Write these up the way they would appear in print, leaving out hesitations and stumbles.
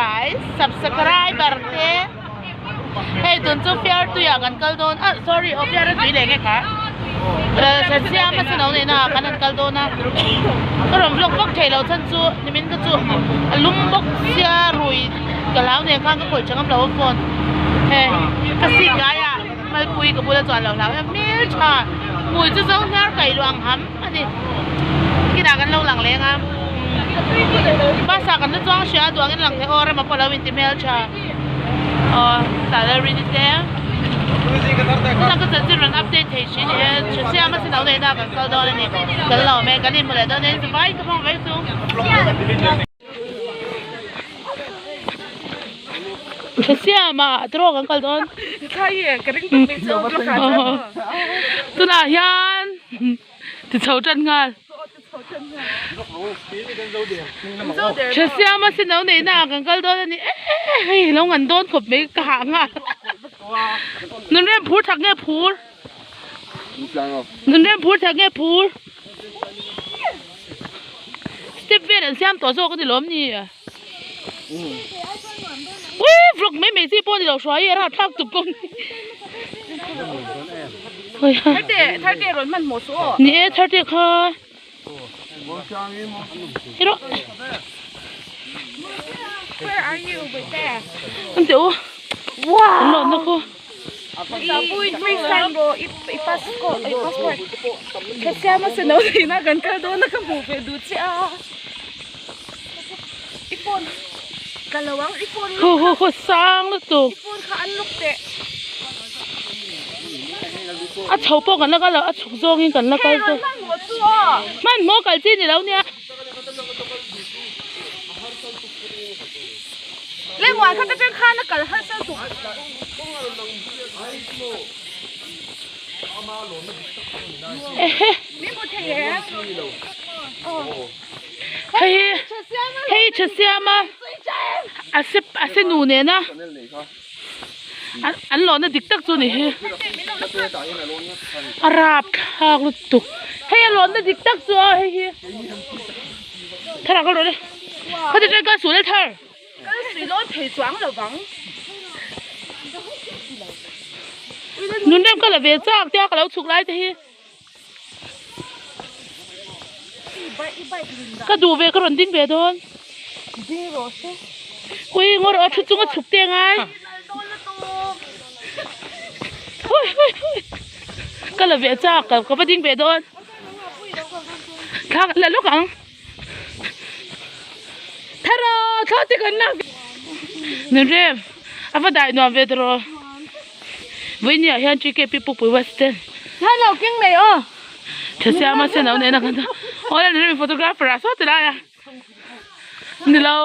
guys subscriber te hei tun chu fiar tuiah kan kal dawn ah sorry aw fiar a tui leh nge kha siam a chhano neihna ah khan an kal dawn a ka rawn vlog vak theih loh chhan chu nimin ka chu a lum bawk sia rui ka hlau nen khan ka khawih tha ngam lo a phone hei ka seat ngaiah malpui ka bula chuan lo hlau em hmeltha hmui chu zo hnar kaih luang ham a ni kinah kan lo lang leng a bus ah kan la chuang hria a duangin lang thei aw rema pawh lo inti hmeltha aw tah leh rini te tunah ka chanchin rawn update thei thin ni e siama sin lo neihna ah kan kal dawn a ni kan lo awm e kan inhmu leh dawn e vai ka hmang vek chu. Siama tiraw kan kal dawn tunah hian ti chho tan nghal tha siama sin lo neihna ah kan kal dawn a ni hei lo ngan dawn khawp mai ka hah nghal nunrem phur thak nge phur nunrem phur thak nge phur. Step vel an siam tawh zawk a ni lawm ni ui vlog mai mai chi pawh a ni lo hruai hi a rapthlak tuk kawng ni e tharte kha hero an teh u an lawmna khu. Hu hu hu sang lutuk a chho pawh kan la kal lo a chhuk zawngin kan la kal zawk hmanhmawh kal chi ni lo nia. Hei hi hei tha siam a a se a se nu nena an lawhna dik tak chu ni hi a rapthlak lutuk hei a lawhna dik tak chu a hei hi thar ah ka rawh le khawti ṭan ka sul e thar. Nun rem ka la ve chak tia ka lo chhuk lai te hi ka duh ve ka rawn ding ve dawn ui ngaw rawh a thu chunga chhuk te angai ka la ve chak ka va ding ve dawn thla la lawk ang. Tharo thla te kan lak Nun rem a va dai nuam ve tawh Vawinia hian TKP Pukpui West ten Hello keng mai aw Tha siama sen lo nena kan aw la nun rem photographer ah saw ti lai a ni lo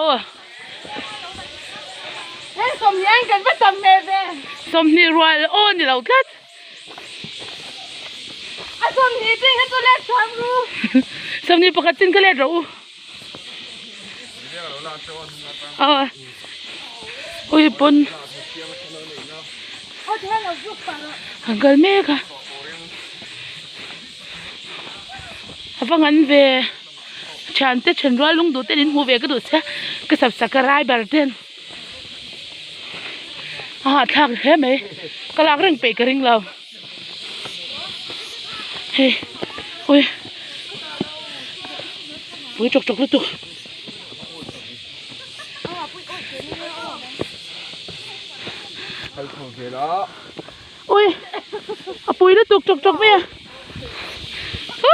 Hei sawmhnih ang kan va tam hmel ve Sawmhnih rual aw ni lo tlat. A sawmhnih chin kha chu let thiam ru. Sawmhnih pakhat chin kha let rawh u. Aw. Ui pawn. An kal mek a. A va ngan ve. Thiante thenrual lungduh ten in hmuh ve ka duh sia. Ka sap sak a rai ber ten. A hahthlak hle mai ka lak reng peih ka ring lo hei ui pui tawk tawk lutuk ui a pui lutuk tawk tawk mai a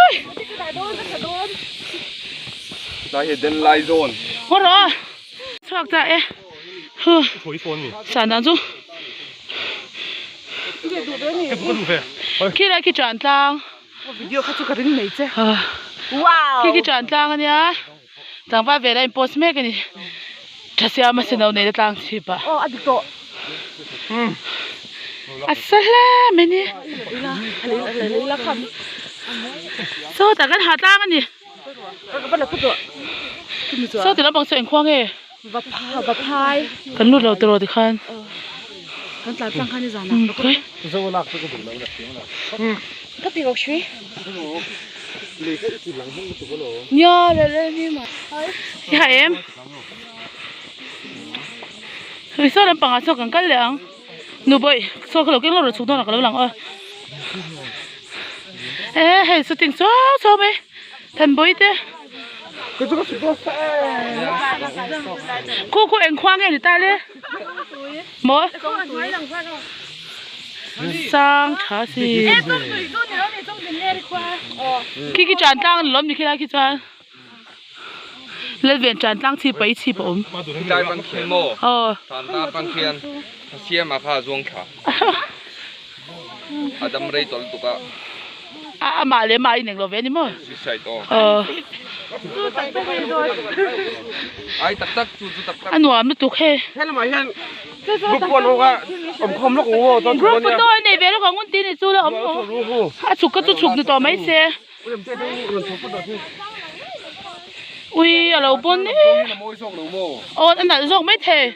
ui haw rawh a. Chhuak ta e hu san dan chu khi lai khi tan tlang khi khi tan tlang ania tlangval ve la in post mek ani tha siam a senau nei na tlang chhip ah a sa hle mai ni sawtah kan ha tlang ani. Saw ti lampang chu eng khua nge kan lut lo tiraw tikhan nia em. Hei saw lampangah saw kan kal leh ang nubawih saw kha lo keng lawk rawh chhuk dawnah ka lo lang aw e hei shooting suau suau mai thanbawi te khu khu eng khua nge ni ta le maw sang tha si khi khi tan tlang a ni lawm ni khilai khi chuan. Lalven tan tlang chhip a i chhip a awm. Tlai bang khian maw? Aw. Tan ta bang khian a siam a kha a zuang thla. A dam rei tawh lutuk a. A amah leh amah a ineng lo ve a ni maw? Suicide aw. Aw. Ai tak tak chu chu tak tak. A nuam lutuk hei. Helamah hian group pawh an awk a, awm khawm lawk ang u aw. Group photo a nei ve lawk ang un ti ni chu la awm awm. A chhuk kha chu chhuk ni tawh mai se. Ui a lo pawn e aw a nalh zawk maithei.